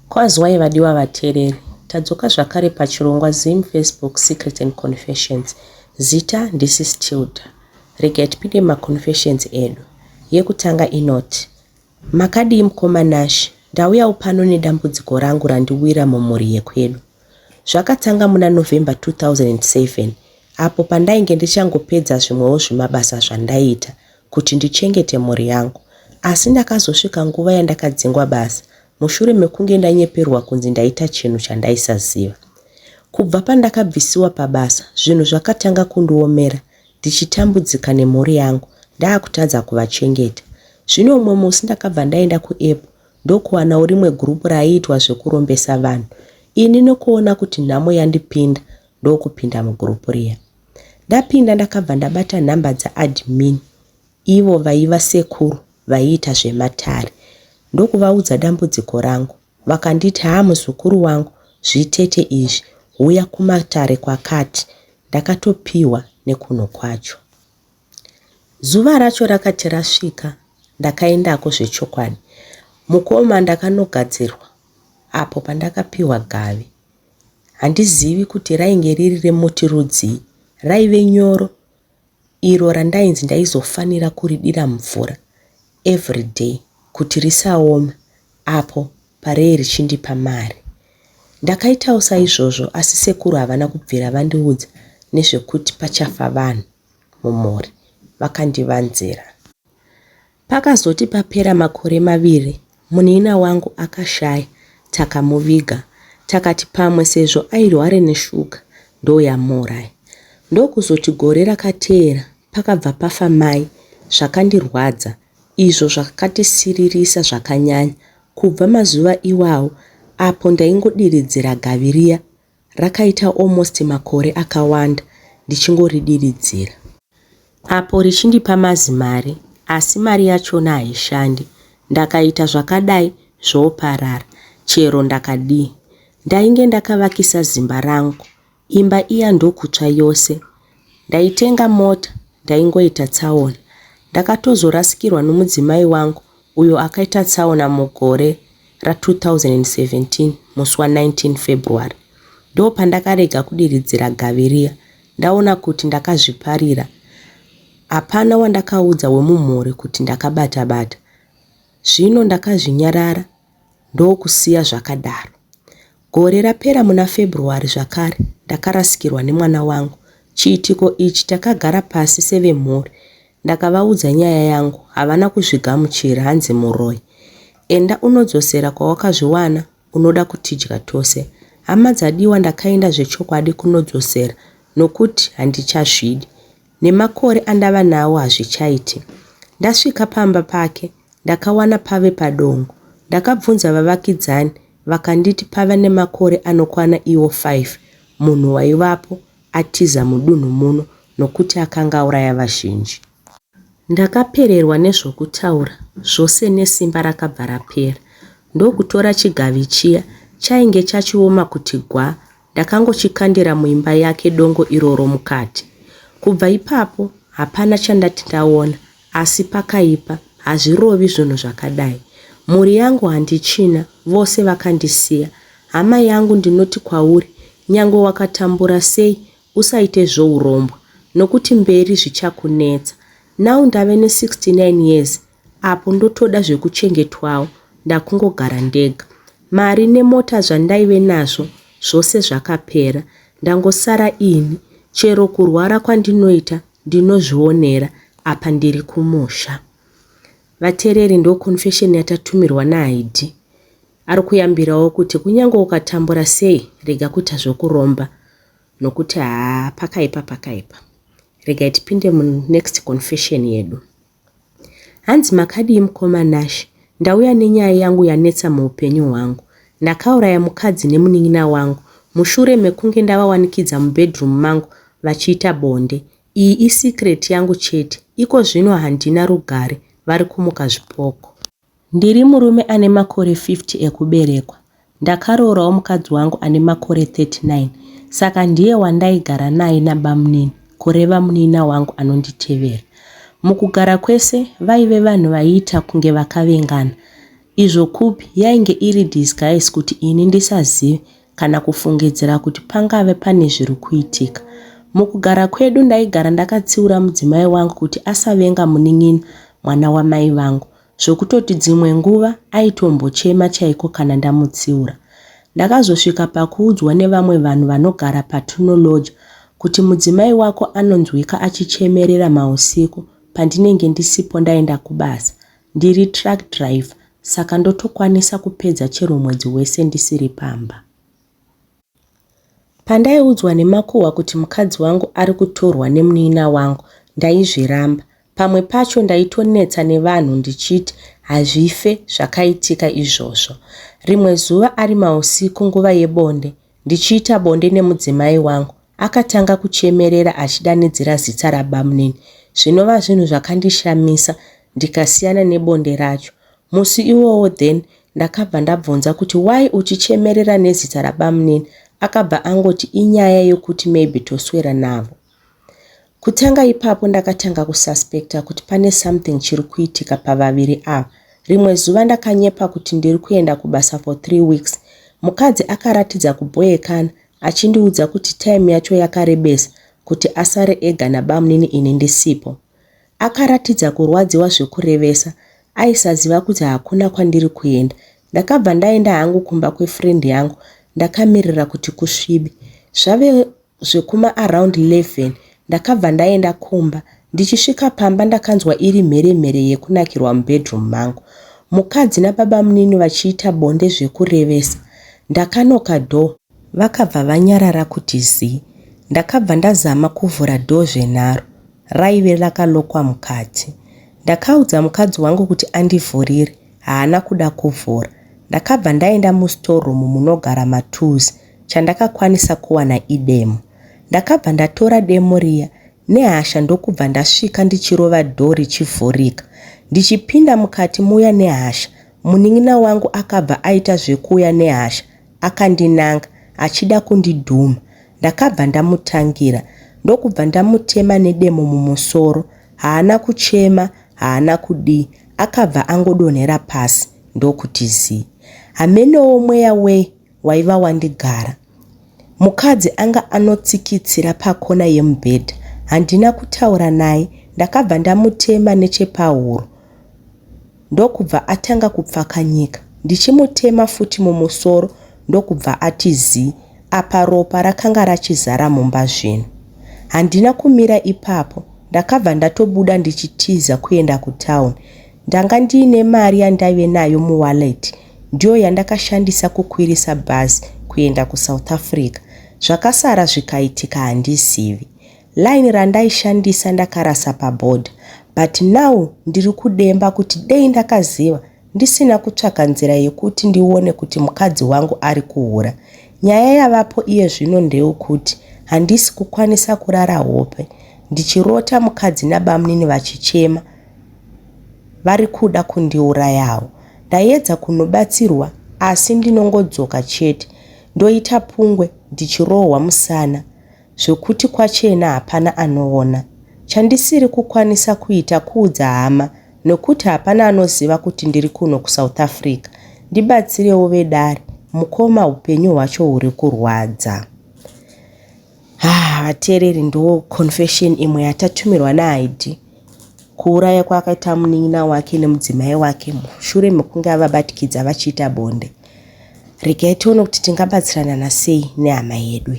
Kwaziwai vadiwa vateereri. Tadzoka zvakare pachirongwa Zim Facebook Secrets and Confessions. Zita ndiSis Tilda. Regai tipinde mumaconfessions edu. Yekutanga inoti, Makadii mukoma Nash, ndauyawo pano nedambudziko rangu randiwira mumhuri yekwedu. Zvakatanga muna November 2007 apo pandainge ndichangopedza zvimwewo zvimabasa zvandaiita kuti ndichengete mhuri yangu. Asi ndakazosvika nguva yandakadzingwa basa mushure mekunge ndanyeperwa kunzi ndaita chinhu chandaisaziva. Kubva pandakabvisiwa pabasa zvinhu zvakatanga kundiomera ndichitambudzika nemhuri yangu ndaakutadza kuvachengeta. Zvino umwe musi ndakabva ndaenda kuapp ndokuwanawo rimwe group raiitwa zvekurombesa vanhu. Ini nekuona kuti nhamo yandipinda ndokupinda mugroup riya. Ndapinda ndakabva ndabata nhamba dzaadmin ivo vaiva sekuru vaiita zvematare ndokuvaudza dambudziko rangu vakanditi haa muzukuru wangu zvitete izvi huya kumatare kwakati ndakatopihwa nekunhu kwacho. Zuva racho rakati rasvika ndakaendako zvechokwadi. Mukoma ndakanogadzirwa apo pandakapihwa gavi. Handizivi kuti rainge riri remuti rudzii, raive nyoro iro randainzi ndaizofanira kuridira mvura everyday kuti risaome apo parei richindipa mari. Ndakaitawo saizvozvo asi sekuru havana kubvira vandiudza nezvekuti pachafa vanhu mumhuri, vakandivanzira. Pakazoti papera makore maviri munin'ina wangu akashaya takamuviga takati pamwe sezvo airware neshuga ndoyamuuraya. Ndokuzoti gore rakateera pakabva pafa mai zvakandirwadza izvo zvakatisiririsa zvakanyanya kubva mazuva iwawo apo ndaingodiridzira gavi riya Rakaita almost makore akawanda ndichingoridiridzira. Apo richindipa mazimari asi mari yachona haishandi. Ndakaita zvakadai zvoparara chero ndakadii. Ndainge ndakavakisa zimba rangu imba iya ndokutsva yose. Ndaitenga mota ndaingoita tsaona. Ndakatozorasikirwa nomudzimai wangu uyo akaita tsaona mugore ra 2017 musi wa 19 February. Ndopandakarega kudiridzira gavi riya ndaona kuti ndakazviparira. Hapana wandakaudza wemumhuri kuti ndakabata bata. Zvino ndakazvinyarara ndokusiya zvakadaro. Gore rapera muna February zvakare ndakarasikirwa nemwana wangu. Chiitiko ichi takagara pasi sevemhuri ndakavaudza nyaya yangu havana kuzvigamuchira hanzi muroyi. Enda unodzosera kwawakazviwana unoda kutidya tose. Hama dzadiwa ndakaenda zvechokwadi kunodzosera nokuti handichazvidi. Nemakore andava nawo hazvichaiti. Ndasvika pamba pake ndakawana pave padongo. Ndakabvunza vavakidzani vakanditi pava nemakore anokwana iwo 5 munhu waivapo atiza mudunhu muno nokuti akanga auraya vazhinji. Ndakapererwa nezvokutaura zvose nesimba rakabva rapera. Ndokutora chigavi chiya chainge chachioma kuti gwaa ndakangochikandira muimba yake dongo iroro mukati. Kubva ipapo hapana chandati ndaona asi pakaipa hazvirovi zvinhu zvakadai. Mhuri yangu handichina vose vakandisiya. Hama yangu ndinoti kwauri nyangwe wakatambura sei usaite zvourombwa nokuti mberi zvichakunetsa. Now ndave ne 69 years apo ndotoda zvekuchengetwawo ndakungogara ndega. Mari nemota zvandaive nazvo zvose zvakapera ndangosara ini. Chero kurwara kwandinoita ndinozvionera apa ndiri kumusha. Vatereri ndo confession yatatumirwa naHaidi. Ari kuyambirawo kuti kunyange ukatambura sei rega kuita zvokuromba nokuti haa pakaipa pakaipa. Regai tipinde munext confession yedu. Hanzi makadii mukoma Nash, ndauya nenyaya yangu yanetsa muupenyu hwangu. Ndakauraya mukadzi nemunin'ina wangu mushure mekunge ndavawanikidza mubedroom mangu vachiita bonde. Iyi isecret yangu chete, ikozvino handina rugare vari kumuka zvipoko. Ndiri murume ane makore 50 ekuberekwa. Ndakaroorawo mukadzi wangu ane makore 39 saka ndiye wandaigara naye nabamunini kureva munin'ina wangu anonditevera. Mukugara kwese vaive vanhu vaiita kunge vakavengana. Izvo kupi yainge iri disguise kuti ini ndisazive kana kufungidzira kuti pangave pane zviri kuitika. Mukugara kwedu ndaigara ndakatsiura mudzimai wangu kuti asavenga munin'ina mwana wamai vangu zvekutoti dzimwe nguva aitombochema chaiko kana ndamutsiura. Ndakazosvika pakuudzwa nevamwe vanhu vanogara patinoloja kuti mudzimai wako anonzwika achichemerera mahusiku pandinenge ndisipo ndaenda kubasa. Ndiri truck driver saka ndotokwanisa kupedza chero mwedzi wese ndisiri pamba. Pandaiudzwa nemakuhwa kuti mukadzi wangu ari kutorwa nemunin'ina wangu ndaizviramba. Pamwe pacho ndaitonetsa nevanhu ndichiti hazvife zvakaitika izvozvo. Rimwe zuva ari mausiku nguva yebonde ndichiita bonde nemudzimai wangu akatanga kuchemerera achidanidzira zita rabamunini zvinova zvinhu zvakandishamisa ndikasiyana nebonde racho. Musi iwowo then ndakabva ndabvunza kuti why uchichemerera nezita rabamunini akabva angoti inyaya yekuti maybe toswera navo. Kutanga ipapo ndakatanga kususpecta kuti pane something chiri kuitika pavaviri ava. Rimwe zuva ndakanyepa kuti ndiri kuenda kubasa for 3 weeks. Mukadzi akaratidza kubhoyekana achindiudza kuti time yacho yakarebesa kuti asare ega nabamunini ini ndisipo. Akaratidza kurwadziwa zvekurevesa aisaziva kuti hakuna kwandiri kuenda. Ndakabva ndaenda hangu kumba kwefriend yangu ndakamirira kuti kusvibe. Zvave zvekuma around 11 ndakabva ndaenda kumba. Ndichisvika pamba ndakanzwa iri mhere mhere yekunakirwa mubedroom mangu. Mukadzi nababamunini vachiita bonde zvekurevesa. Ndakanoka door. Vakabva vanyarara kuti zii. Ndakabva ndazama kuvhura door zvenharo. Raive rakalokwa mukati. Ndakaudza mukadzi wangu kuti andivhurire. Haana kuda kuvhura. Ndakabva ndaenda mustoreroom munogara matools. Chandakakwanisa kuwana idemo. Ndakabva ndatora demo riya nehasha ndokubva ndasvika ndichirova door richivhurika. Ndichipinda mukati muya nehasha, munin'ina wangu akabva aita zvekuuya nehasha akandinanga achida kundidhuma. Ndakabva ndamutangira ndokubva ndamutema nedemo mumusoro. Haana kuchema, haana kudii, akabva angodonhera pasi ndokuti zii. Hamenowo mweya wei waiva wandigara. Mukadzi anga anotsikitsira pakona yemubhedha. Handina kutaura naye, ndakabva ndamutema nechepahuro ndokubva atanga kupfakanyika ndichimutema futi mumusoro ndokubva ati zii apa ropa rakanga rachizara mumba zvino. Handina kumira ipapo ndakabva ndatobuda ndichitiza kuenda kutown. Ndanga ndiine mari yandaive nayo muwallet ndiyo yandakashandisa kukwirisa bhazi kuenda kuSouth Africa. Zvakasara zvikaitika handizivi. Line randaishandisa ndakarasa paborder but now ndiri kudemba kuti dei ndakaziva ndisina kutsvaka nzira yekuti ndione kuti mukadzi wangu ari kuhura. Nyaya yavapo iye zvino ndeyekuti handisi kukwanisa kurara hope ndichirota mukadzi nabamunini vachichema vari kuda kundiurayawo. Ndaiedza kunobatsirwa asi ndinongodzoka chete ndoita pungwe ndichirohwa musana zvekuti kwachena hapana anoona. Chandisiri kukwanisa kuita kuudza hama nekuti hapana anoziva kuti ndiri kuno kuSouth Africa. Ndibatsirewo vedare mukoma hupenyu hwacho huri kurwadza. Ah, vateereri ndo confession imwe yatatumirwa naID kuuraya kwaakaita munin'ina wake nemudzimai wake mushure mekunge avabatikidza vachiita bonde. Regai tione kuti tingabatsirana nasei nehama yedu.